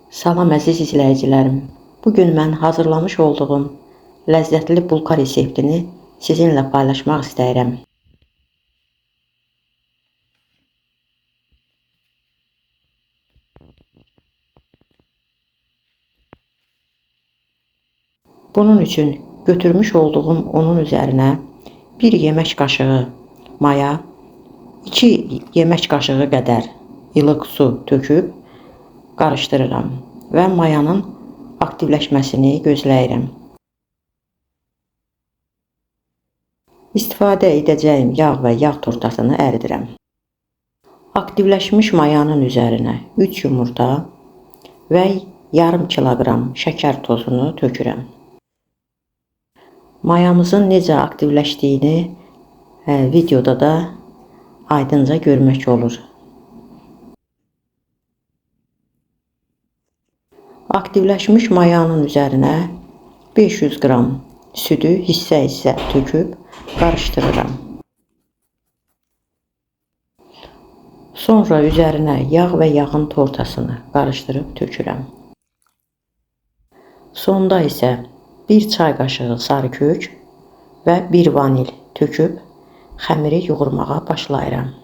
Salam əziz izləyicilərim. Bugün mən hazırlamış olduğum ləzzətli bulka reseptini sizinlə paylaşmaq istəyirəm. Bunun üçün götürmüş olduğum unun üzərinə 1 yemək qaşığı maya, 2 yemək qaşığı qədər ilıq su töküb qarışdırıram və mayanın aktivləşməsini gözləyirəm. İstifadə edəcəyim yağ və yağ tortasını əridirəm. Aktivləşmiş mayanın üzərinə 3 yumurta və yarım kiloqram şəkər tozunu tökürəm. Mayamızın necə aktivləşdiyini videoda da aydınca görmək olur. Aktivləşmiş mayanın üzərinə 500 qram südü hissə-hissə töküb qarışdırıram. Sonra üzərinə yağ və yağın tortasını qarışdırıb tökürəm. Sonda isə 1 çay qaşığı sarı kök və 1 vanil töküb xəmiri yoğurmağa başlayıram.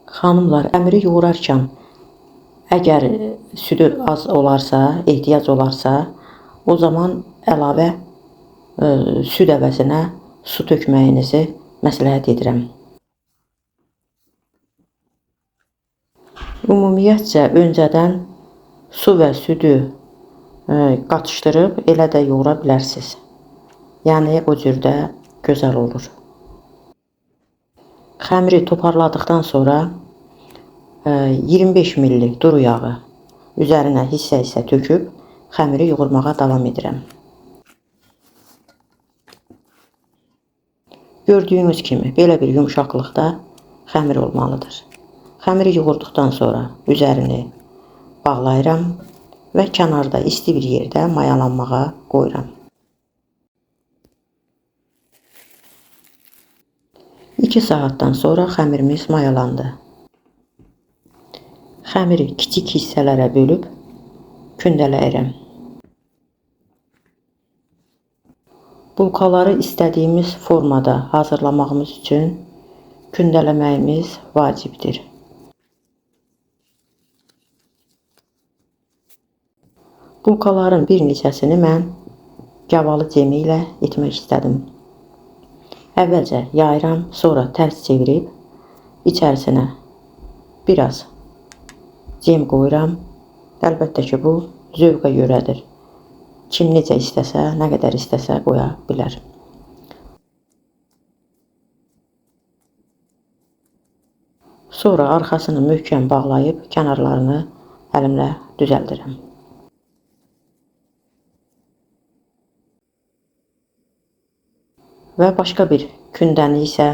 Xanımlar, xəmiri yoğurarkən əgər südü az olarsa, ehtiyac olarsa, o zaman əlavə süd əvəzinə su tökməyinizi məsləhət edirəm. Ümumiyyətcə, öncədən su və südü qatışdırıb elə də yoğura bilərsiniz. Yəni, o cürdə gözəl olur. Xəmiri toparladıqdan sonra 25 milli duru yağı üzərinə hissə-hissə töküb xəmiri yoğurmağa davam edirəm. Gördüyünüz kimi belə bir yumşaqlıqda xəmir olmalıdır. Xəmiri yoğurduqdan sonra üzərini bağlayıram və kənarda isti bir yerdə mayalanmağa qoyuram. 2 saatdan sonra xəmirimiz mayalandı. Xəmiri kiçik hissələrə bölüb kündələyirəm. Bulkaları istədiyimiz formada hazırlamağımız üçün kündələməyimiz vacibdir. Bulkaların bir neçəsini mən gavalı cemi ilə etmək istədim. Əvvəlcə yayıram, sonra tərs çevirib içərisinə biraz cem qoyuram. Əlbəttə ki, bu zövqə görədir. Kim necə istəsə, nə qədər istəsə qoya bilər. Sonra arxasını möhkəm bağlayıb kənarlarını əlimlə düzəldirəm. Və başqa bir kündəni isə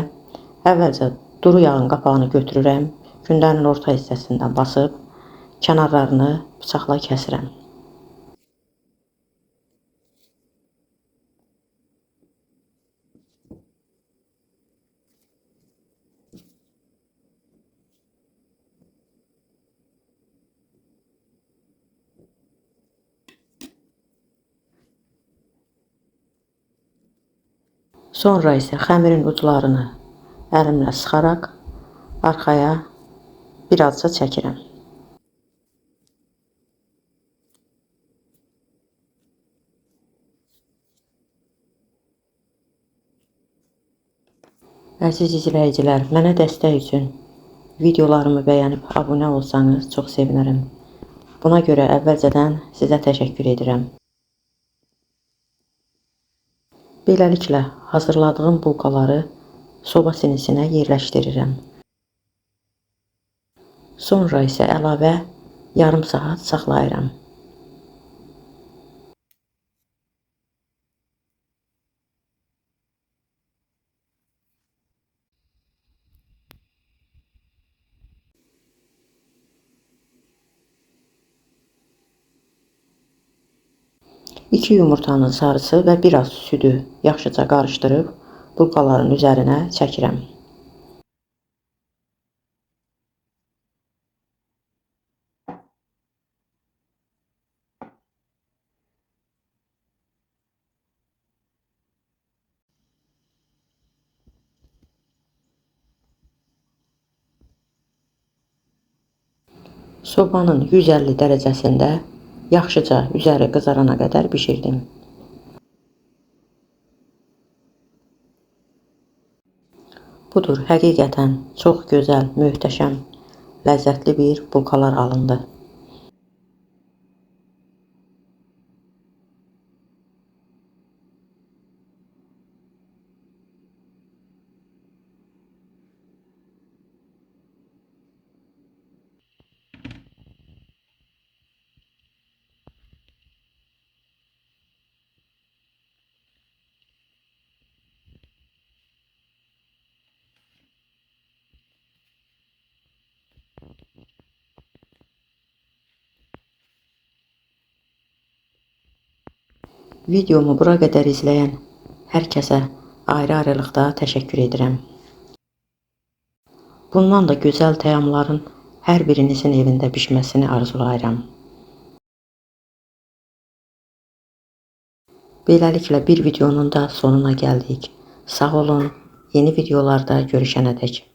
əvvəlcə duru yağın qapağını götürürəm, kündənin orta hissəsindən basıb kənarlarını bıçaqla kəsirəm. Sonra isə xəmirin uclarını əlimlə sıxaraq arxaya birazca çəkirəm. Əziz izləyicilər, mənə dəstək üçün videolarımı bəyənib abunə olsanız çox sevinərəm. Buna görə əvvəlcədən sizə təşəkkür edirəm. Beləliklə, hazırladığım bulkaları soba sinisinə yerləşdirirəm. Sonra isə əlavə yarım saat saxlayıram. İki yumurtanın sarısı və biraz südü yaxşıca qarışdırıb bulkaların üzərinə çəkirəm. Sobanın 150 dərəcəsində yaxşıca üzəri qızarana qədər bişirdim. Budur, həqiqətən çox gözəl, möhtəşəm, ləzzətli bir bulkalar alındı. Videomu bura qədər izləyən hər kəsə ayrı-ayrılıqda təşəkkür edirəm. Bundan da gözəl təamların hər birinizin evində bişməsini arzulayıram. Beləliklə bir videonun da sonuna gəldik. Sağ olun, yeni videolarda görüşənədək.